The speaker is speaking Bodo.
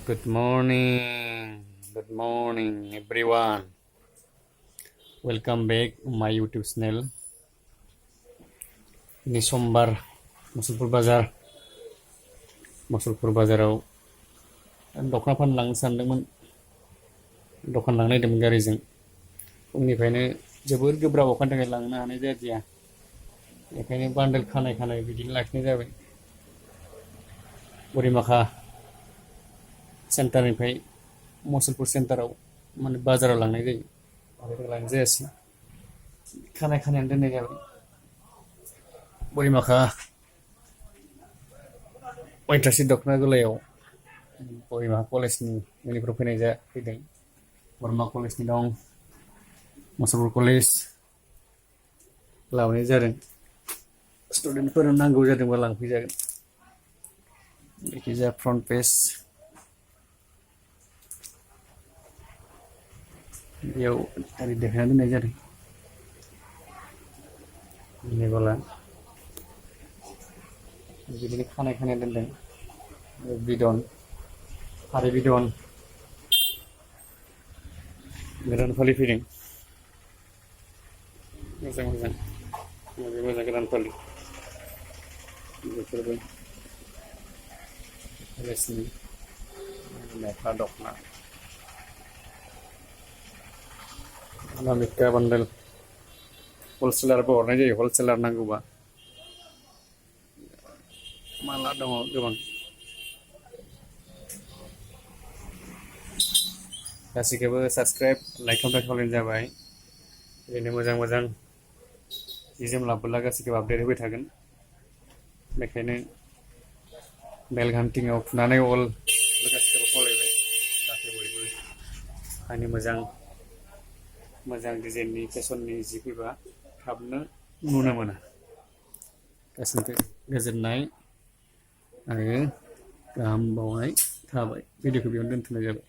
Good morning everyone. Welcome back my YouTube channel. Ini Sombar, Musulpur Bazaराव दख'ना फानलांनो सानदोंमोन दखान लांनो नागिरदोंमोन गारिजों फुंनिफ्रायनो जोबोर गोब्राब अखानि थाखाय लांनो हानाय जादिया बेखायनो बान्डोल खानाय बिदिनो लाखिनाय जाबाय बोरिमाखा सेन्टारनिफ्राय मुसलपुर सेन्टाराव माने बाजाराव लांनाय जायो आरो लांनाय जायासै खानायानो दोननाय जाबाय बोरिमाखा अयथासि दख'ना गलायाव बोरिमाखा कलेजनि इउनिफ्राव फैदों बोरमा कलेजनि दं मुसलपुर कलेज लाबोनाय जादों स्टुडेन्टफोरनो नांगौ जादोंबा लांफैजागोन जायखिजाया फ्रन्ट पेज बेयाव ओरै देखायना दोननाय जादों बिनि गला बिदिनो खानाय दोनदों बिदन फारि बिदन गोदान फालि फैदों मोजां गोदान फालि बेफोरबो कलेजनि मेख्ला दख'ना अनामिका बान्डोल हलसेलारबो हरनाय जायो हलसेलार नांगौबा माला दङ गोबां गासैखौबो साबस्क्राइब लाइक खालामनाय जाबाय ओरैनो मोजां जि जोम लाबोला गासैखौबो आपडेट होबाय थागोन बेखायनो बेल घन्टिङाव थुनानै अल गासैखौबो खावलायबाय जाहाथे बयबो आंनि मोजां डिजाइननि फेशननि जि फैबा थाबनो नुनो मोना गासैबो गोजोननाय आरो गाहाम बावनाय थाबाय भिडिअखौ बेयावनो दोनथ'नाय जाबाय।